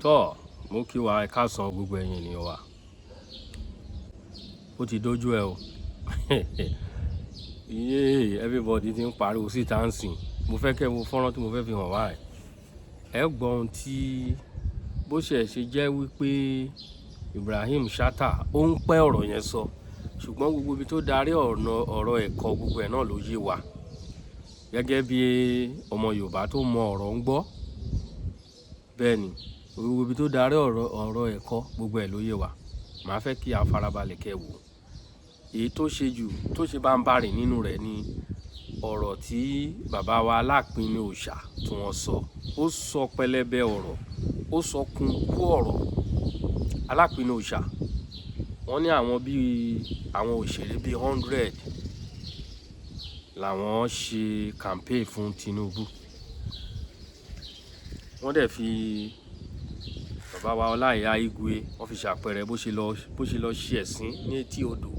Tọ́ mo kí wa, ẹ káàsán gbogbo ẹ̀yin ènìyàn wa. Ó ti dójú ẹ o. Yéè, everybody ti ń pariwo síta ń sìn. Mo fẹ́ kẹ́ wo fọ́nrán tí mo fẹ́ fi hàn wá ẹ̀. Ẹ gbọ́ ohun tí bó ṣe ṣe jẹ́ wípé Ibrahim Chatta ó ń pẹ́ ọ̀rọ̀ yẹn sọ, ṣùgbọ́n gbogbo ibi tó darí ọ̀nà ọ̀rọ̀ ẹ̀kọ́, gbogbo ẹ̀ náà ló yé wa. Gẹ́gẹ́ bí ọmọ Yorùbá tó mọ ọ̀rọ̀ ń gbọ́. Bẹ́ẹ̀ ni, gbogbo ibi tó darí ọ̀rọ̀ ẹ̀kọ́, gbogbo ẹ̀ ló yé wa. Màá fẹ́ kí a farabalẹ̀ kẹ́ wò. Èyí tó ṣe jù, tó ṣe báńbárì nínú rẹ̀ ni ọ̀rọ̀ tí bàbá wa Alápinni Òòṣà tí wọ́n sọ. Ó sọ pẹlẹbẹ ọ̀rọ̀, ó sọ kúnkún ọ̀rọ̀. Alápinni Òòṣà, wọ́n ní àwọn bí àwọn òṣèré bí 100 làwọn ṣe campaign fún Tinubu. Wọ́n dẹ̀ fi bàbá wa Ọláìyá Igwe, wọ́n fi ṣàpẹẹrẹ bó ṣe lọ ṣe ẹ̀sín ní etí odò,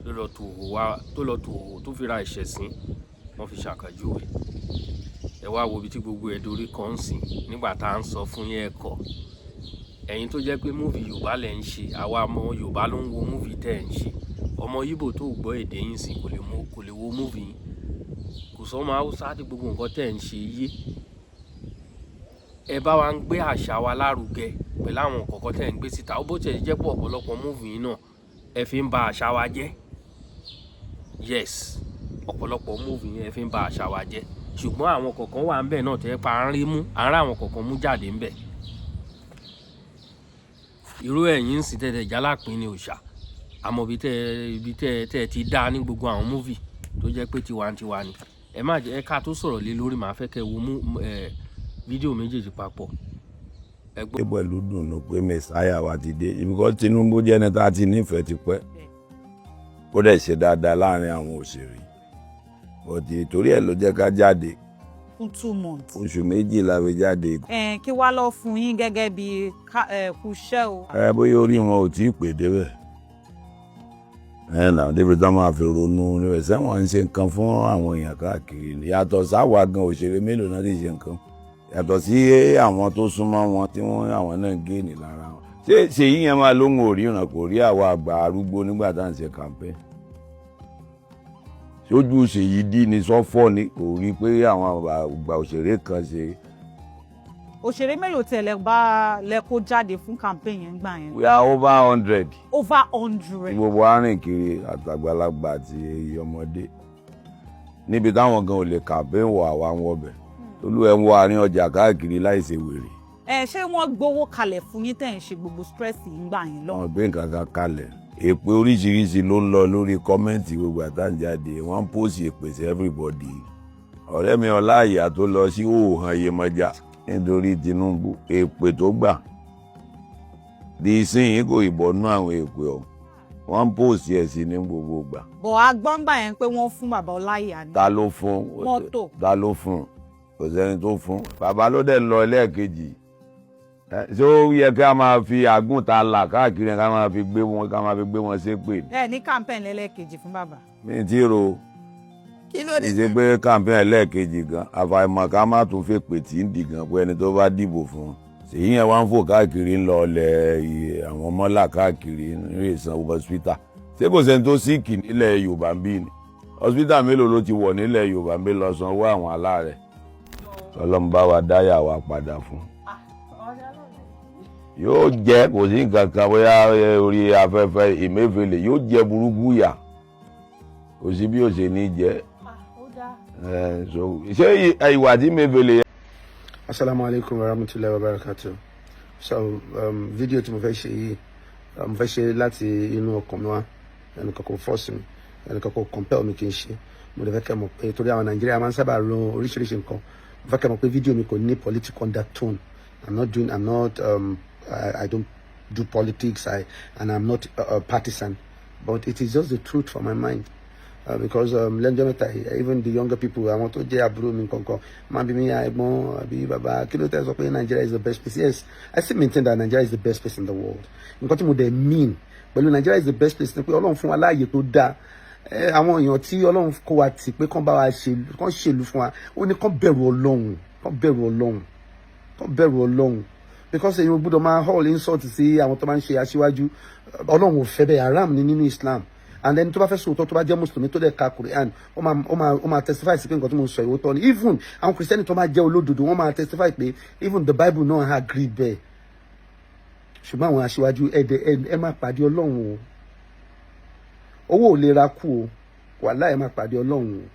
tó lọ tò wá, tó lọ tò tó fi ra ìṣẹ̀sín, wọ́n fi ṣàpèjúwe. Ẹ wá wo ibi tí gbogbo ẹ̀ dorí kan ń sìn nígbà tá à ń sọ fún yín ẹ̀kọ́. Ẹ̀yin tó jẹ́ pé movie Yorùbá lẹ̀ ń ṣe, àwa ọmọ Yorùbá ló ń wo movie tẹ́ ẹ̀ ń ṣe. Ọmọ Igbo tó gbọ́ èdè yín sìn kò lè mú, kò lè wo movie yín. Kò sọ ọmọ Hausa tí gbogbo nǹkan tẹ́ ẹ̀ ń ṣe yé. Ẹ bá wa ń gbé àṣà wa lárugẹ pẹ̀lú àwọn nǹkan kan tẹ́ ẹ̀ ń gbé síta. Ó bó tiẹ̀ jẹ́ pé ọ̀pọ̀lọpọ̀ movie yín náà ẹ fi ń ba àṣà wa jẹ́. Yes, ọ̀pọ̀lọpọ̀ movie yín ẹ fi ń ba àṣà wa jẹ́. Ṣùgbọ́n àwọn kọ̀ọ̀kan wà níbẹ̀ náà tó jẹ́ pé à ń rí mú, à ń rí àwọn kọ̀ọ̀kan mú jáde níbẹ̀. Irú ẹ̀yin ń sìn tẹ́tẹ̀ jẹ́ Alápinni Òòṣà. Àmọ́ ibi tẹ́ ti dá ní gbogbo àwọn movie tó jẹ́ pé tiwa-n-tiwa ni. Ẹ má jẹ́ ká tó sọ̀rọ̀ lé lórí, màá fẹ́ kẹ́ wo mú fídíò méjèèjì papọ̀. Ẹ gbọ́. Pẹ̀lú dùnú pé Messiah wa ti dé, because Tinubu jẹ́ ẹni tá a ti nífẹ̀ẹ́ tipẹ́, ó dẹ̀ ṣe dáadáa láàrin àwọn òṣèré, but torí ẹ̀ ló jẹ́ ká jáde. Fún 2 months. Oṣù 2 la fi jáde. Ẹ kí wàá lọ fún yín gẹ́gẹ́ bí kúṣẹ́ o. Ẹ bóyá orí wọn ò tí ì pè débẹ̀ ẹ nà débi tá máa fi ronú rẹ̀ sẹ́wọ̀n ń ṣe nǹkan fún àwọn èèyàn káàkiri ni. Yàtọ̀ sáwà gan, òṣèré mélòó náà ti ṣe nǹkan yàtọ̀ sí àwọn tó súnmọ́ wọn tí wọ́n àwọn náà géènì lára wọn? Ṣé ṣèyí yẹn máa lóhùn òríran kò rí àwa àgbà arúgbó nígbà tá à ń ṣe campaign? Sójú ṣèyí dí ni sọ́fọ́ ni kò rí pé àwọn àgbà òṣèré kan ṣe. Òṣèré mélòó tẹ̀lé bá lẹ kó jáde fún campaign yẹn gbà yẹn? We are over 100. Over 100. Gbogbo wa rìn kiri, àtàgbàlagbà àti ọmọdé, níbi táwọn gan ò lè campaign wọ, àwa ń wọbẹ̀, tolú ẹ̀ ń wọ àárín ọjà káàkiri láì ṣe wèrè. Ẹ ṣé wọ́n gbowó kalẹ̀ fún yín tẹ̀ ń ṣe gbogbo stress yìí gbà yẹn lọ? Wọn gbé nǹkan kan kalẹ̀. Èpè oríṣiríṣi ló ń lọ lórí comment gbogbo àtàǹjáde. Wọ́n ń post èpè sí everybody. Ọ̀rẹ́ mi Ọláìyá tó lọ sí òòhàn Yemọja nítorí Tinubu, èpè tó gbà di ìsinyìí kò ìbọnú àwọn èpè ọ̀hún, wọ́n ń post ẹ̀ sí ní gbogbo ìgbà. Bọ̀ agbọ́ngbà yẹn pé wọ́n fún bàbá Ọláìyá ní. Ta ló fún? Mọ́tò. Ta ló fún? Kò sẹ́ni tó fún. Bàbá ló dẹ̀ lọ ẹlẹ́ẹ̀kejì. Ṣé ó yẹ kí a máa fi àgùn ta là káàkiri, ká máa fi gbé wọn, ká máa fi gbé wọn ṣépè? Ẹ ní campaign lẹ́lẹ́kejì fún bàbá. Mi ti ro. Kí ló dé? Ìṣe pé campaign ẹlẹ́ẹ̀kejì gan, àfàìmọ̀ ká má tún fèpè tí ń di gan pé ẹni tó bá dìbò fún un. Ṣèyí yẹn wá ń fò káàkiri, ń lọ ọlẹ̀ àwọn mọ́là káàkiri ní ìsanwó hospital. Ṣé kò sẹ́ni tó sick nílẹ̀ Yorùbá ń bí ni? Hospital mélòó ló ti wọ̀ nílẹ̀ Yorùbá ń bí lọ sanwó àwọn aláàrẹ̀? Ọlọ́run bá wa dáyà wa padà fún yóò jẹ́ kò sí nǹkan kan bóyá orí afẹ́fẹ́ Emefiele yóò jẹ́ burúkú yà, kò sí bí ó ṣe ní jẹ́. So ṣé ìwà tí Emefiele. Asalaamu alaykum wa rahmatulahi wa barakatuh. So video tí mo fẹ́ ṣe yìí, mo fẹ́ ṣe láti inú ọkàn mi wá. Ẹnìkan kò force mi, ẹnìkan kò compel mi kí n ṣe. Mo lè fẹ́ kẹ́ mọ̀ pé torí àwọn Nàìjíríà máa ń sábà ro oríṣiríṣi nǹkan, mo fẹ́ kẹ́ mọ̀ pé video mi kò ní political undertone. I'm not doing I'm not um, I, I don't do politics, and I'm not a partisan, but it is just the truth for my mind, because lẹ́njọ́ mẹ́ta yìí, even the younger people, àwọn tó jẹ́ àbúrò mi kankan máa bí mi, "Ẹ̀gbọ́n àbí bàbá, kí ló tẹ́ sọ pé Nigeria is the best place?" Yes, I still maintain that Nigeria is the best place in the world. Nǹkan tí mo dẹ̀ mean pẹ̀lú Nigeria is the best place ni pé Ọlọ́run fún wa láàyè tó dáa. Àwọn èèyàn tí Ọlọ́run kó wa tì pé kán bá wa ṣe, kán ṣèlú fún wa, ó ní kán bẹ̀rù Ọlọ́run, kán bẹ̀rù Ọlọ́run, kán bẹ̀rù Ọlọ́run. Because èyàn ò gbọ́dọ̀ máa hurl insult sí àwọn tó máa ń ṣe aṣíwájú. Ọlọ́run ò fẹ́ bẹ́ẹ̀, haram ni nínú Islam. And then tó bá fẹ́ sòótọ́, tó bá jẹ́ mùsùlùmí tó dẹ̀ ka Quran, ó máa testify sí pé nǹkan tí mo ń sọ ìwòtọ́ ni. Even àwọn Christian tó máa jẹ́ olódodo, wọ́n máa testify pé even the Bible náà agree bẹ́ẹ̀. Ṣùgbọ́n àwọn aṣíwájú ẹ̀dẹ̀, ẹ máa pàdé Ọlọ́run o. Owó ò lè ra kú o. Wàhálà, ẹ máa pàdé Ọlọ́run o.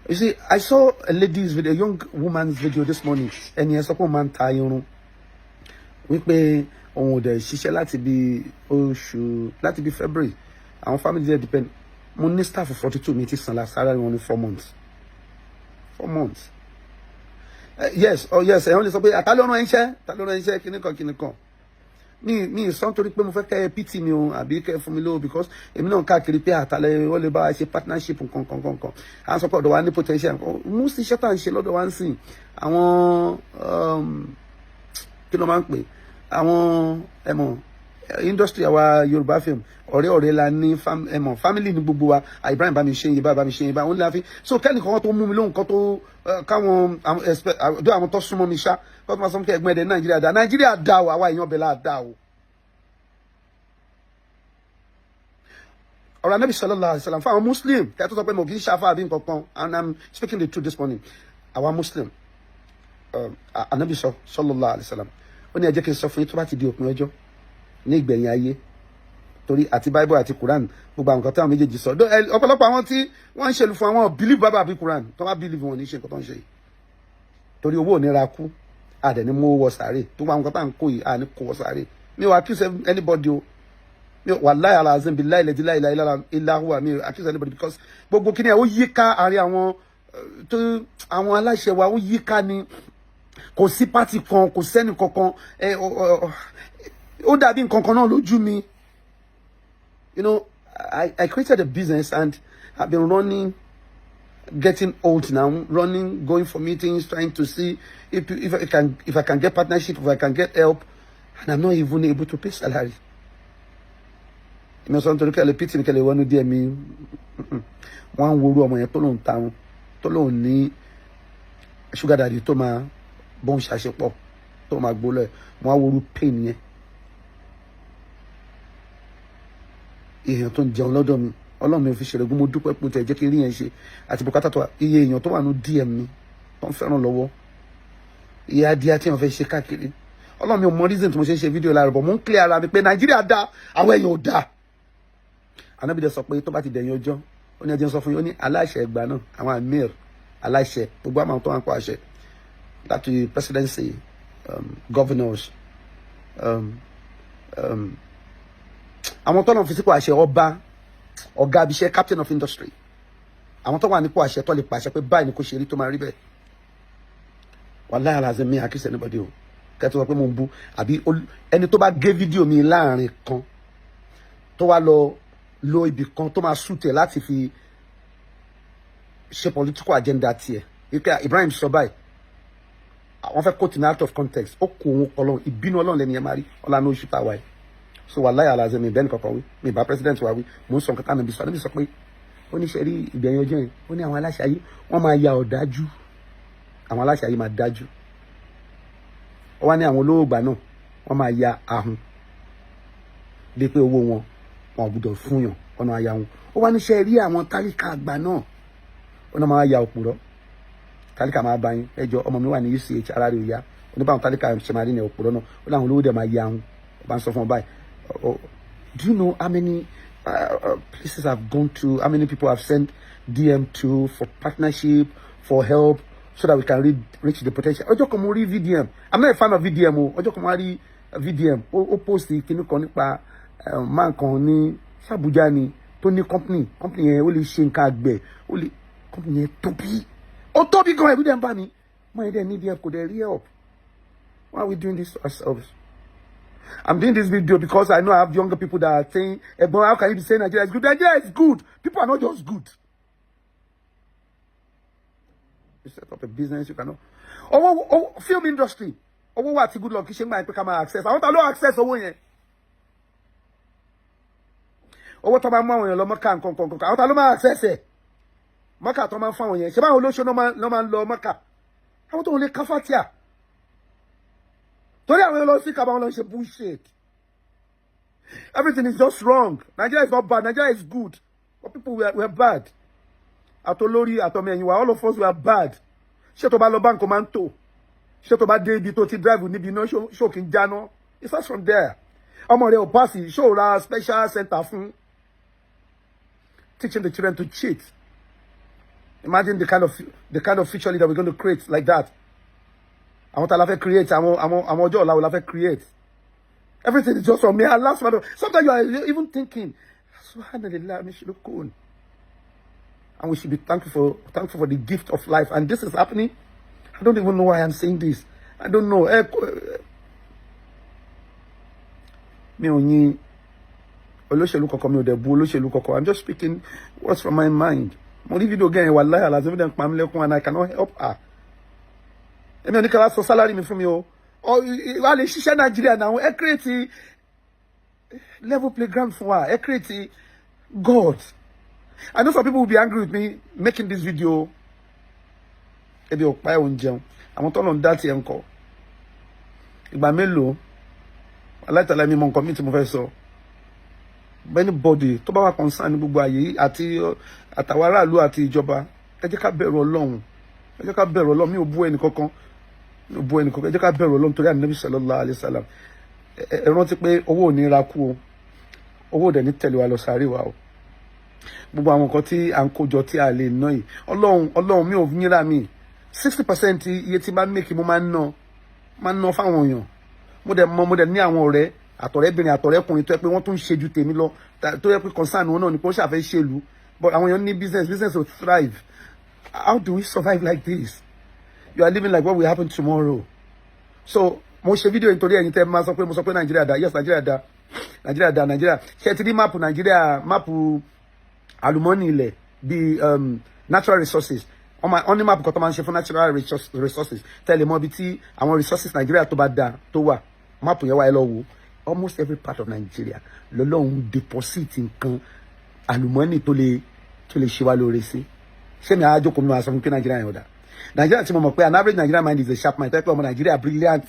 You see, I saw a lady's video, a young woman's video this morning. Ẹni ẹ sọ pé òun máa ń ta irun, wípé òun ò dẹ̀ ṣiṣẹ́ láti bí oṣù, láti bí February. Àwọn family dẹ̀ depend. Mo ní staff 42, mi ti san la salary wọn ní 4 months, 4 months. Yes, oh yes. Ẹ̀wọ̀n lè sọ pé àtàlẹ́ ọ̀run ẹ̀ ń ṣẹ́, àtàlẹ́ ọ̀run ẹ̀ ń ṣẹ́, kíní kan kíní kan. Mi sọ nítorí pé mo fẹ́ kẹ́ ẹ pity mi o, àbí kẹ́ ẹ fún mi lówó, because èmi náà káàkiri pé àtàlẹ́ wọ́n lè bá wa ṣe partnership nǹkan kan kan kan. À ń sọ pé ọ̀dọ̀ wa ní potential. Mú sí iṣẹ́ tá à ń ṣe lọ́dọ̀ wa ń sìn, àwọn kí ló máa ń pè, àwọn ẹ̀mọ̀ industry àwa Yorùbá film, ọ̀rẹ́ ọ̀rẹ́ la ní, ẹ̀mọ̀ family ní gbogbo wa. Ibrahim bá mi ṣe yín bá mi ṣe yín bá òun ní la fi so kẹ́nìkan tó mú mi lóhùn kan tó káwọn àwọn tó súnmọ́ mi ṣá kó tó máa sọ fún ẹgbẹ́ ẹ̀dẹ̀. Nàìjíríà dá, Nàìjíríà dá o. Àwa èèyàn bẹ̀ la dá o. Ọ̀rọ̀ Anábì sallallahu alaihi wasallam fún àwọn Muslim kí a tó sọ pé mo kì í ṣàfà àbí nǹkan kan, and I'm speaking the truth this morning. Àwa Muslim, Anábì sọ sallallahu alaihi wasallam, ó ní ẹ jẹ́ kí n sọ fún yín, tó bá ti di òpin ọjọ́ ní ìgbẹ̀yìn ayé, torí àti Bible àti Quran, gbogbo àwọn nǹkan táwọn méjèèjì sọ, ọ̀pọ̀lọpọ̀ àwọn tí wọ́n ń ṣèlú fún àwọn believe Bible àbí Quran, tó bá believe wọn ní ṣe nǹkan tó ń ṣe yìí, torí owó ò ní ra kú, àdẹ̀ ní mú owó wọ sàárè. Tó bá àwọn nǹkan tá à ń kó yìí, à ní kó wọ sàárè. Mi ò accuse anybody o. Mi ò, wallahi alazim, billahi lẹ́dí la ilaha illa huwa, mi ò accuse anybody, because gbogbo kíni ẹ̀ ó yí ká àárín àwọn tó àwọn aláṣẹ wa, ó yí ká ni. Kò sí party kan, kò sẹ́ni kankan ẹ ó dàbí nǹkan kan náà lójú mi. I created a business and I've been running, getting old now, running, going for meetings, trying to see if I can get partnership, if I can get help, and I'm not even able to pay salary. Èmi sọ nítorí kẹlẹ pt mi kẹlẹ wọnú díẹ̀ mi. Wọn á ń worú ọmọ yẹn tó lóun ta wọn, tó lóun ní sugar daddy tó máa bọ́n ṣàṣepọ̀, tó máa gbó lọ ẹ̀. Wọn á worú pain yẹn. Èèyàn tó ń jẹun lọ́dọ̀ mi, Ọlọ́run mi ò fi ṣèrègùn. Mo dúpẹ́ pé tẹ̀ jẹ́ kí n rí yẹn ṣe àti bùkátà tó wà. Iye èèyàn tó wà ní DM mi tó ń fẹ́ràn lọ́wọ́, iye adíá tí wọ́n fẹ́ ṣe káàkiri, Ọlọ́run mi ò mọ reason tí mo ṣe ń ṣe fídíò lára bọ̀. Mo ń clear ara mi pé Nàìjíríà dá, àwọn èèyàn ò dá. Anábìdẹ sọ pé tó bá ti dẹ̀yìn ọjọ́, ó ní ẹjẹ́ ń sọ fún yín, ó ní aláṣẹ ẹgbàá náà, àwọn amir, aláṣẹ, gbogbo àwọn tó wà ń kó àṣẹ láti presidency, governors, àwọn tó lọ́n fi sípò àṣẹ, ọba, ọ̀gá abiṣẹ́, captain of industry, àwọn tó wà nípò àṣẹ tó lè pàṣẹ pé báyìí ni kò ṣe rí, tó máa rí bẹ́ẹ̀. Wallahi alazim, mi accuse anybody o. Kẹ́tọ́ sọ pé mo ń bú àbí ẹni tó bá gé fídíò mi láàrin kan, tó wá lọ lo ibì kan tó máa sùn tẹ̀ láti fi ṣe political agenda tiẹ̀, wípé Ibrahim sọ báyìí, àwọn fẹ́ quote me out of context, ó kó òun kọlọ́ ìbínú Ọlọ́run lẹ́ni yẹn máa rí ọlá ní oṣù táwa yìí. So wallahi alazim, mi bẹ́ẹ̀ ni kankan wí, mi bá president wa wí. Mò ń sọ nǹkan táwọn ibi sọ. Níbi sọ pé ó ní ṣe rí ìgbẹ̀yìn ọjọ́ yẹn, ó ní àwọn aláṣẹ ayé wọ́n máa ya ọ̀dájú, àwọn aláṣẹ ayé máa dájú. Ó wá ní àwọn olówó ìgbà náà, wọ́n máa ya ahun bí pé owó wọn, wọn ò gbúdọ̀ fún yàn ọ̀nà àyà wọn. Ó wá ní ṣe rí àwọn tálíkà àgbà náà, ó náà máa ya òpùrọ́. Tálíkà máa bá yín, ẹjọ́ ọmọ mi wà ní UCH, ara rẹ̀ ò yá. Oníbàwọn tálíkà ṣe máa rí ní òpùrọ́ náà. Ó láwọn olówó dẹ̀ máa ya ahun. Ó bá ń sọ fún ọ báyìí. Do you know how many places I've gone to, how many people I've sent DM to for partnership, for help, so that we can reach the potential? Ọjọ́ kan mo rí VDM. I'm not a fan of VDM o. Ọjọ́ kan mo rí VDM, ó post kíní kan nípa man kan ní Abuja ni, tó ní company. Company yẹn, ó lè ṣe nǹkan àgbẹ̀, ó lè company yẹn tóbi, ó tóbi gan. Ẹ̀rú dẹ̀ ń bà mí. Mo yẹn dẹ̀ need help, kò dẹ̀ rí help. Why are we doing this to ourselves? I'm doing this video because I know I have younger people that are saying, "Ẹ̀gbọ́n, how can you be saying Nigeria is good?" Nigeria is good. People are not just good. You set up a business, you cannot. Owó, owó, film industry. Owó wà tí Goodluck ṣe ń gbà pé ká máa access. Àwọn ta ló access owó yẹn? Owó tó máa mú àwọn èèyàn lọ Mọ́kà nǹkan nǹkan nǹkan. Àwọn ta ló máa access ẹ̀? Mọ́kà tó máa ń fún àwọn yẹn. Ṣé báwọn olóṣó ló máa ń lọ Mọ́kà? Àwọn tó ń lè káfátíà. Torí àwọn èèyàn lọ sí Kaba, wọn lọ ṣe bullshit. Everything is just wrong. Nigeria is not bad. Nigeria is good, but people were bad. Àtolórí, àtọmọ ẹ̀yìn wa, all of us were bad. Ṣé tó bá lọ báńkì, máa ń tò? Ṣé tó bá dé ibi tó ti drive níbi iná, ṣó kì í jáná? It starts from there. Ọmọ rẹ ò pass, ṣó ra special center fún? Teaching the children to cheat. Imagine the kind of future leader we're going to create like that. Àwọn tá la fẹ́ create? Àwọn ọjọ́ ọ̀la wo la fẹ́ create? Everything is just from me. Allah subhanahu. Sometimes you are even thinking, subhanallah, mishlukun. And we should be thankful for the gift of life. And this is happening. I don't even know why I'm saying this. I don't know. Mi ò yin olóṣèlú kankan, mi ò dẹ̀ bu olóṣèlú kankan. I'm just speaking what's from my mind. Mo rí fídíò gẹ́yìn, wallahi alazim, dem pa mí lẹ́kún and I cannot help her. Èmi ò ní ká wá sọ salary mi fún mi o. Wà lè ṣiṣẹ́ Nàìjíríà náà. Ẹ create level playground fún wa. Ẹ create God. I know some people will be angry with me making this video. Ebi ò pa ẹ̀, ò ń jẹun. Àwọn tọ́nà ń dá tiẹ̀ ń kọ́. Ìgbà mélòó? Aláìtàlá mi mọ nǹkan mi tí mo fẹ́ sọ. Anybody tó bá wà concern ní gbogbo àyè yìí, àti àtàwọn aráàlú àti ìjọba, ẹ jẹ́ ká bẹ̀rù Ọlọ́run. Ẹ jẹ́ ká bẹ̀rù Ọlọ́run. Mi ò bú ẹnì kankan. Mi ò bú ẹnì kankan. Ẹ jẹ́ ká bẹ̀rù Ọlọ́run torí Ànábì sallallahu alaihi wasallam. Ẹ rántí pé owó ò ní ra kú o. Owó ò dẹ̀ ní tẹ̀lé wa lọ sáré wa o. Gbogbo àwọn nǹkan tí à ń kójọ tí a lè ná yìí, Ọlọ́run, Ọlọ́run, mi ò yínra mi. 60% iye tí bá make, mo máa ń ná fáwọn èèyàn. Mo dẹ̀ mọ, mo dẹ̀ ní àwọn ọ̀rẹ́, àtọ̀rẹ́bìnrin, àtọ̀rẹ́kùnrin tó yẹ pé wọ́n tún ń ṣe ju tèmi lọ, tó yẹ pé concern wọn náà ni pé wọ́n ṣàfẹ́ ṣèlú, but àwọn èèyàn ní business, business will thrive. How do we survive like this? You are living like what will happen tomorrow. So mo ṣe fídíò nítorí ẹ̀yin tẹ́ máa sọ pé mo sọ pé Nàìjíríà dá. Yes, Nàìjíríà dá, Nàìjíríà dá, Nàìjíríà. Ṣe ti rí map Nàìjíríà, map àlùmọ́nì ilẹ̀ bíi natural resources? Wọ́n ní map kan tó máa ń ṣe fún natural resources, tẹ́lẹ̀ mọ́ ibi tí àwọn resources Nàìjíríà tó bá da tó wà. Map yẹn wà, ẹ lọ wò. Almost every part of Nigeria lọ́lọ́run deposit nǹkan àlùmọ́nì tó lè ṣe wá lóore sí. Ṣé mi àájókòó, mi máa sọ fún pé Nàìjíríà yẹn ò dá? Nàìjíríà tí mo mọ̀ pé an average Nigerian mind is a sharp mind, tẹ́ pé ọmọ Nàìjíríà brilliant,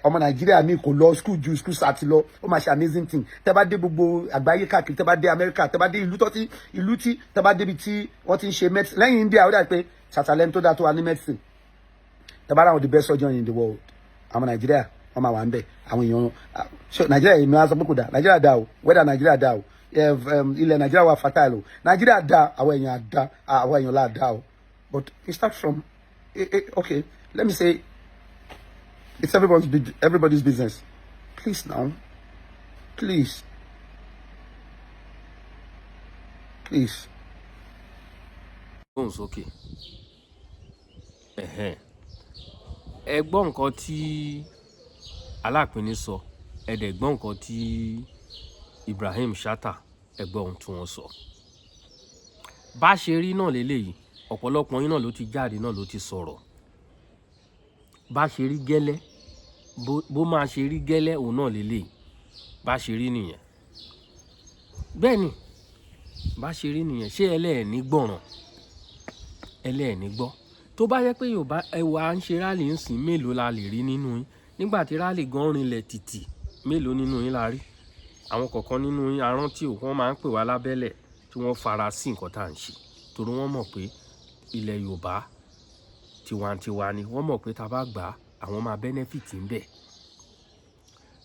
ọmọ Nàìjíríà mi kò lọ school ju school cert lọ, ó máa ṣe amazing thing. Tẹ́ bá dé gbogbo àgbáyé káàkiri, tẹ́ bá dé Amẹ́ríkà, tẹ́ bá dé ìlú tó ti ìlú tí tẹ́ bá débi tí wọ́n ti ń ṣe medicine lẹ́yìn India, ó dà pé ṣàtàlẹ́ni tó dáa tó wà ní medicine. Tẹ́ bá rà, àwọn the best surgeon in the world, àwọn Nàìjíríà wọ́n máa wà ń bẹ̀. Àwọn èèyàn Nàìjíríà yìí, mi wá sọ pé kò dáa. Nàìjíríà dáa o. Weather Nàìjíríà dáa o. Ilẹ̀ Nàìjíríà wà fertile o. Nàìjíríà dáa, àwọn èèyàn dá, àwọn èèyàn là dáa o. But it starts from okay, let me say it's everybody's business. Please now, please, please. Gbóhùn sókè. Ẹ̀hẹ́n. Ẹ gbọ́ nǹkan tí Alápinni sọ, ẹ dẹ̀ gbọ́ nǹkan tí Ibrahim Chatta, ẹ gbọ́ ohun tí wọ́n sọ. Bá ṣe rí náà leléyìí, ọ̀pọ̀lọpọ̀ yín náà ló ti jáde náà, ló ti sọ̀rọ̀. Bá ṣe rí gẹ́lẹ́, bó máa ṣe rí gẹ́lẹ́, òun náà leléyìí. Bá ṣe rí nìyẹn. Bẹ́ẹ̀ ni, bá ṣe rí nìyẹn. Ṣé ẹlẹ́ẹ̀ní gbọ̀ràn? Ẹlẹ́ẹ̀ní gbọ́. Tó bá yẹ pé Yorùbá ẹwà ń ṣe rally ń sìn, mélòó la lè rí nínú yín? Nígbà tí rally gan rinlẹ̀ tìtì, mélòó nínú yín la rí? Àwọn kọ̀ọ̀kan nínú yín arántí ò, wọ́n máa ń pè wá lábẹ́lẹ̀ tí wọ́n fara sí nǹkan tá à ń ṣe. Torí wọ́n mọ̀ pé ilẹ̀ Yorùbá tiwantiwa ni. Wọ́n mọ̀ pé tá a bá gbà á, àwọn máa benefit ń bẹ̀.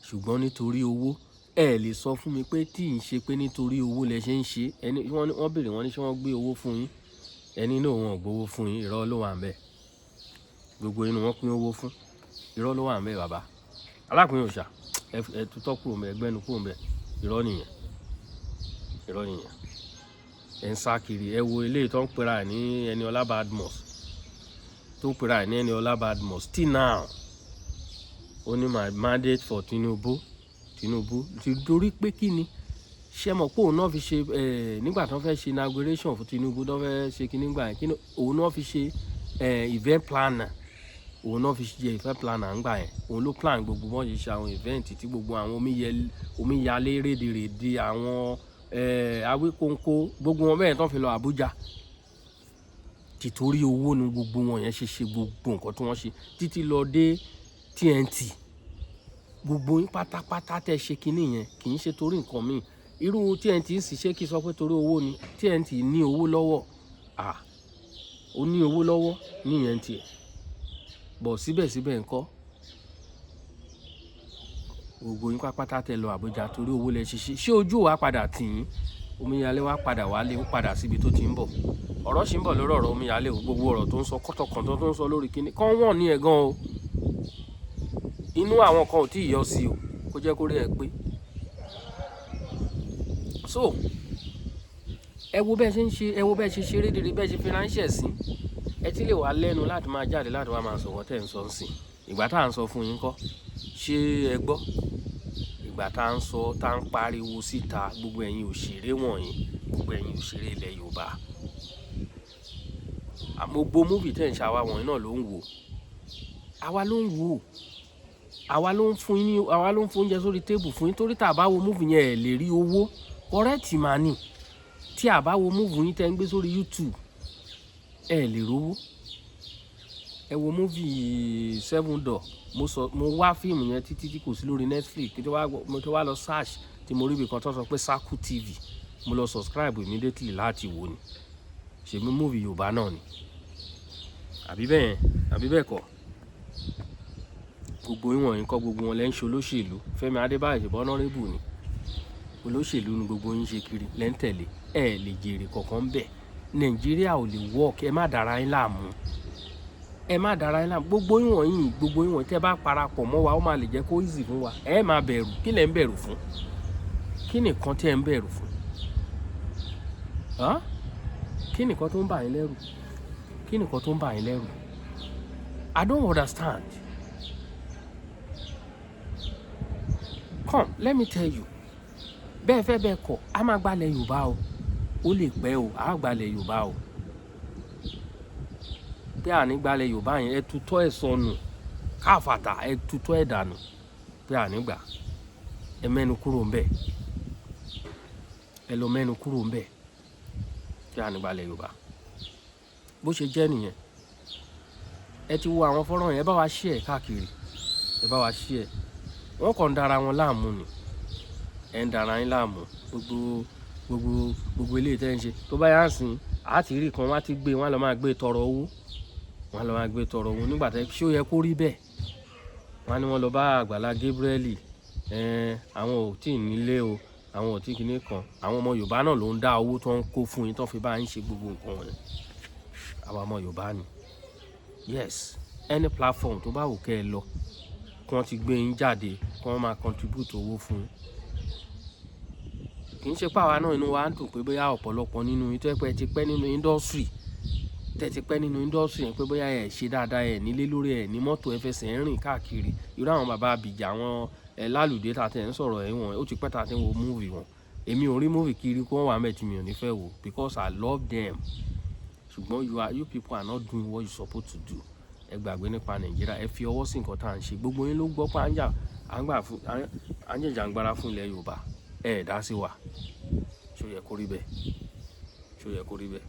Ṣùgbọ́n nítorí owó, ẹ lè sọ fún mi pé tí ì ń ṣe pé nítorí owó lẹ ṣe ń ṣe. Ẹni wọ́n béèrè, wọ́n ní ṣé wọ́n gbé owó fún yín? Ẹni náà, wọn ò gbowó fún yín. Irọ́ ló wà ń bẹ̀. Gbogbo inú wọn pín owó fún. Irọ́ ló wà ń bẹ̀, bàbá. Alápín òòṣà, ẹ tutọ́ kúrò ń bẹ̀, ẹgbẹ́nu kúrò ń bẹ̀. Irọ́ nìyẹn. Irọ́ nìyẹn. Ẹ ń sá kiri. Ẹ wo eléyìí tó ń pera ẹ̀ ní Eniola Badmus, tó ń pera ẹ̀ ní Eniola Badmus till now. Ó ní my mandate for Tinubu, Tinubu. Torí pé kí ni? Ṣé mọ̀ pé òun náà fi ṣe ẹ̀ nígbà tó fẹ́ ṣe inauguration fún Tinubu, tó fẹ́ ṣe kíní gbà yẹn, kí ni òun náà fi ṣe ẹ̀ event planner? Òun náà fi ṣe event planner ńgbà yẹn. Òun ló plan gbogbo bọ́n ṣe ṣe àwọn event tí gbogbo àwọn omíyalé rédèrèdè, àwọn Awíkóńkó, gbogbo wọn bẹ́ẹ̀ tó fi lọ Àbújá. Tìtorí owó ni gbogbo wọn yẹn ṣe ṣe gbogbo nǹkan tí wọ́n ṣe títí lọ dé TNT. Gbogbo yín pátápátá tẹ́ ṣe kinní yẹn, kì í ṣe torí nǹkan míì. Irú TNT ń sì ṣe kí sọ pé torí owó ni. TNT ní owó lọ́wọ́. À, ó ní owó lọ́wọ́ níyẹn tiẹ̀. Bọ̀ síbẹ̀síbẹ̀ ńkọ́, gbogbo yín pátápátá tẹ́ lọ Àbújá, torí owó lẹ ṣiṣẹ́. Ṣé ojú wa padà tì yín? Omíyalé wa padà wálé, ó padà síbi tó ti ń bọ̀. Ọ̀rọ̀ sì ń bọ̀ lórí ọ̀rọ̀ omíyalé o. Gbogbo ọ̀rọ̀ tó ń sọ kọ́tọ̀kọ̀tọ̀ tó ń sọ lórí kinní kán wọ̀n ní ẹ̀ gan o. Inú àwọn kan ò tí ì yọ sí o, kó jẹ́ kó rí ẹ pé. So ẹ wo bẹ́ẹ̀ ṣe ń ṣe, ẹ wo bẹ́ẹ̀ ṣe ṣeré dédé, bẹ́ẹ̀ ṣe fi ránṣẹ́ sí. Ẹ ti lè wá lẹ́nu láti máa jáde láti wá máa sọ̀rọ̀ tẹ́ ń sọ ń sìn. Ìgbà tá à ń sọ fún yín kọ́, ṣé ẹ gbọ́? Ìgbà tá à ń sọ, tá à ń pariwo síta, gbogbo ẹ̀yin òṣèré wọ̀nyí, gbogbo ẹ̀yin òṣèré ilẹ̀ Yorùbá, gbogbo movie tẹ́ ń ṣe, àwa wọ̀nyí náà ló ń wò. Àwa ló ń wò, àwa ló ń fún yín ní, àwa ló ń fún oúnjẹ sórí table fún yín, torí tá a bá wo movie yẹn, ẹ̀ lè rí owó correct mà ní. Tí a bá wo movie yín tẹ́ ń gbé sórí YouTube, ẹ̀ lè rówó. Ẹ wo movie Seven Door. Mo sọ, mo wá fíìmù yẹn títí tí kò sí lórí Netflix. Kí tó wá, mo tó wá lọ search tí mo rí ibi kan tó sọ pé Saku TV, mo lọ subscribe immediately láti wò ni. Ṣèmi movie Yorùbá náà ni, àbí bẹ́ẹ̀, àbí bẹ́ẹ̀ kọ́? Gbogbo ìwọ̀n yín kọ́, gbogbo wọn lẹ́ ń ṣe olóṣèlú. Fẹ́mi Adébáyọ̀, ṣe honourable ni, olóṣèlú ni gbogbo yín ṣe kiri lẹ́ ń tẹ̀lé. Ẹ lè jèrè kankan bẹ́ẹ̀. Nàìjíríà ò lè work. Ẹ má dára yín láàmú, ẹ má dára yín láàmú. Gbogbo ìwọ̀n yìí, gbogbo ìwọ̀n tẹ́ bá parapọ̀ mọ́ wa, ó máa lè jẹ́ kó easy fún wa. Ẹ má bẹ̀rù. Kí lẹ̀ ń bẹ̀rù fún? Kí nìkan tẹ́ ń bẹ̀rù fún? Kí nìkan tó ń bà yín lẹ́rù? Kí nìkan tó ń bà yín lẹ́rù? I don't understand. Come, let me tell you, bẹ́ẹ̀ fẹ́ bẹ́ẹ̀ kọ̀, a máa gbalẹ̀ Yorùbá o. Ó lè pẹ́ o, a gbalẹ̀ Yorùbá o. Pé àní gbalẹ̀ Yorùbá yẹn, ẹ tutọ́ ẹ̀ sọnù káfàtà, ẹ tutọ́ ẹ̀ dànù pé àní gbà. Ẹ mẹ́nu kúrò ńbẹ̀, ẹ lọ mẹ́nu kúrò ńbẹ̀ pé àní gbalẹ̀ Yorùbá. Bó ṣe jẹ́ nìyẹn. Ẹ ti wo àwọn fọ́nrán yẹn, ẹ bá wa share káàkiri, ẹ bá wa share. Wọ́n kàn ń dara wọn láàmú ni. Ẹ ń dara yín láàmú. Gbogbo eléyìí tẹ́ ń ṣe, tó bá yá sìn, á ti rí kan, wọ́n á ti gbé, wọ́n á lọ máa gbé tọrọ owó, wọ́n á lọ máa gbé tọrọ owó. Nígbà tẹ́ ṣé ó yẹ kó rí bẹ́ẹ̀? Wọ́n á ní wọ́n lọ bá Àgbàlá Gabriel, ẹn, àwọn ò tí ì nílé o, àwọn ò tí kìíní kan. Àwọn ọmọ Yorùbá náà ló ń dá owó tó ń kó fún yín, tó fi bá ń ṣe gbogbo nǹkan wọ̀nyẹn. Àwa ọmọ Yorùbá ni. Yes, any platform tó bá wù kẹ́ ẹ lọ, kí wọ́n ti gbé yín jáde, kí wọ́n máa contribute owó fún yín. Kì í ṣe pé àwa náà inú wa ń dùn pé bóyá ọ̀pọ̀lọpọ̀ nínú yín tó jẹ́ pé ẹ ti pẹ́ nínú industry, tẹ́ ti pẹ́ nínú industry yẹn, pé bóyá ẹ ṣe dáadáa, ẹ nílé lórí, ẹ ní mọ́tò, ẹ fẹsẹ̀ ń rìn káàkiri. Irú àwọn bàbá Abìjà, àwọn ẹ lálùdé tá a ti ń sọ̀rọ̀ ẹ̀ wọ̀n, ó ti pẹ́ tá a ti ń wo movie wọn. Èmi ò rí movie kiri kó wọ́n wà mẹ́ẹ̀ tí mi ò ní fẹ́ wò, because I love them. Ṣùgbọ́n you people are not doing what you supposed to do. Ẹ gbàgbé nípa Nàìjíríà, ẹ fi ọwọ́ sí nǹkan tá à ń ṣe. Gbogbo yín ló gbọ́ pé à ń jà, à ń gbà fún, à ń jàjàngbara fún ilẹ̀ Yorùbá. Ẹ dá sí wa. Ṣé ó yẹ kó rí bẹ́ẹ̀? Ṣé ó yẹ kó rí bẹ́ẹ̀?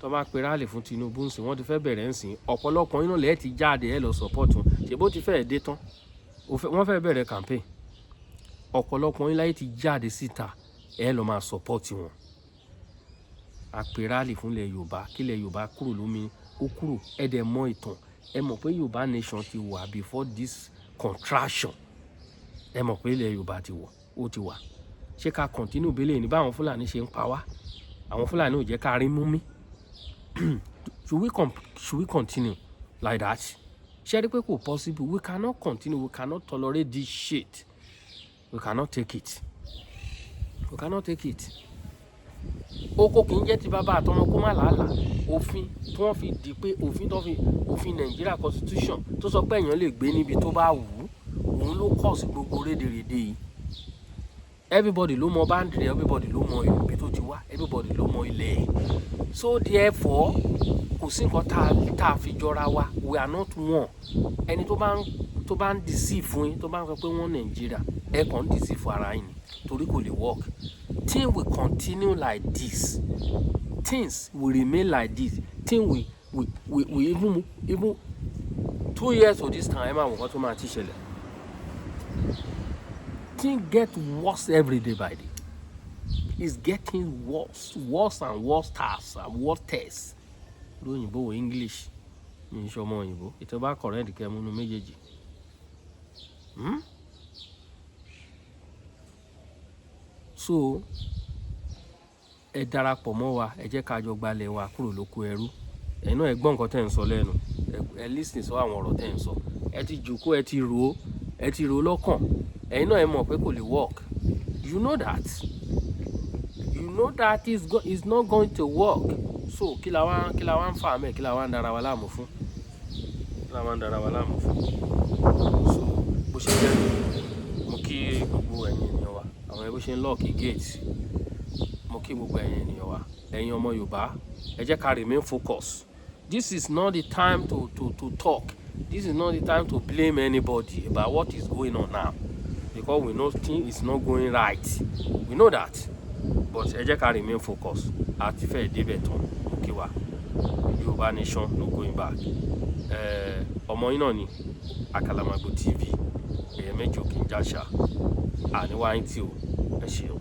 Tó bá pe rally fún Tinubu ń sìn, wọ́n ti fẹ́ bẹ̀rẹ̀ ń sìn. Ọ̀pọ̀lọpọ̀ yín náà lẹ́ẹ̀ ti jáde, ẹ lọ support wọn. Ṣé bó ti fẹ́ dé tán? Wọ́n fẹ́ bẹ̀rẹ̀ campaign. Ọ̀pọ̀lọpọ̀ yín láyé ti jáde síta, ẹ lọ máa support wọn. A pe rally fún ilẹ̀ Yorùbá, kí ilẹ̀ Yorùbá kúrò lómi, ó kúrò. Ẹ dẹ̀ mọ ìtàn. Ẹ mọ̀ pé Yorùbá nation ti wà before this contraction. Ẹ mọ̀ pé ilẹ̀ Yorùbá ti wọ̀, ó ti wà. Ṣé ká continue bẹ́lẹ̀ ní báwọn Fúlàní ṣe ń pa wá? Àwọn Fúlàní ò jẹ́ ká rí mú mí. Should we continue like that? Ṣé rí pé kò possible? We cannot continue. We cannot tolerate this shit. We cannot take it. We cannot take it. Oko kì í jẹ́ ti bàbá àtọmọ kó má làálàá. Òfin tí wọ́n fi di pé òfin tó fi òfin Nàìjíríà constitution tó sọ pé èèyàn lè gbé níbi tó bá wù ú, òun ló cause gbogbo rédèrèdè yìí. Everybody ló mọ boundary, everybody ló mọ ibi tó ti wá, everybody ló mọ ilẹ̀ ẹ̀. So therefore, kò sí nǹkan tá a fi jọra wa. We are not one. Ẹni tó bá ń deceive fún yín, tó bá ń sọ pé wọ́n Nàìjíríà, ẹ kàn ń deceive ara yín ni, torí kò lè work. Things will continue like this. Things will remain like this. Things will even 2 years to this time, ẹ máa wò nǹkan tó máa ti ṣẹlẹ̀. Things get worse every day by day. It's getting worse, worse and worse tas and worse test. Lóyìnbó wo English mi ń ṣọmọ òyìnbó ètò bá correct kẹ́ múnú méjèèjì. So ẹ darapọ̀ mọ́ wa, ẹ jẹ́ ká jọ gbalẹ̀ wa kúrò lóko ẹrú. Ẹ̀yin náà, ẹ gbọ́ nǹkan tẹ́ ń sọ lẹ́nu. Ẹ listen sọ àwọn ọ̀rọ̀ tẹ́ ń sọ. Ẹ ti jòkó, ẹ ti rò ó, ẹ ti rò ó lọ́kàn. Ẹ̀yin náà, ẹ mọ̀ pé kò lè work. You know that, you know that it's not going to work. So kí la wá ń fà mẹ́? Kí la wá ń dara wa láàmú fún? Kí la wá ń dara wa láàmú fún? So bó ṣe jẹ́, mo kí gbogbo ẹ̀yin ènìyàn wa, àwọn ẹ bó ṣe ń lock gate. Mo kí gbogbo ẹ̀yin ènìyàn wa, ẹ̀yin ọmọ Yorùbá, ẹ jẹ́ ká remain focus. This is not the time to talk. This is not the time to blame anybody about what is going on now, because we know things is not going right. We know that, but ẹ jẹ́ ká remain focus. Àti fẹ́ débẹ̀ tán. Mo kí wa, Yorùbá nation, no going back. Ọmọ yín náà ni Àkàlàmàgbò TV. Ẹ̀yẹ méjì ò kì í jáṣà àníwá yín tí o. Ẹ ṣeun.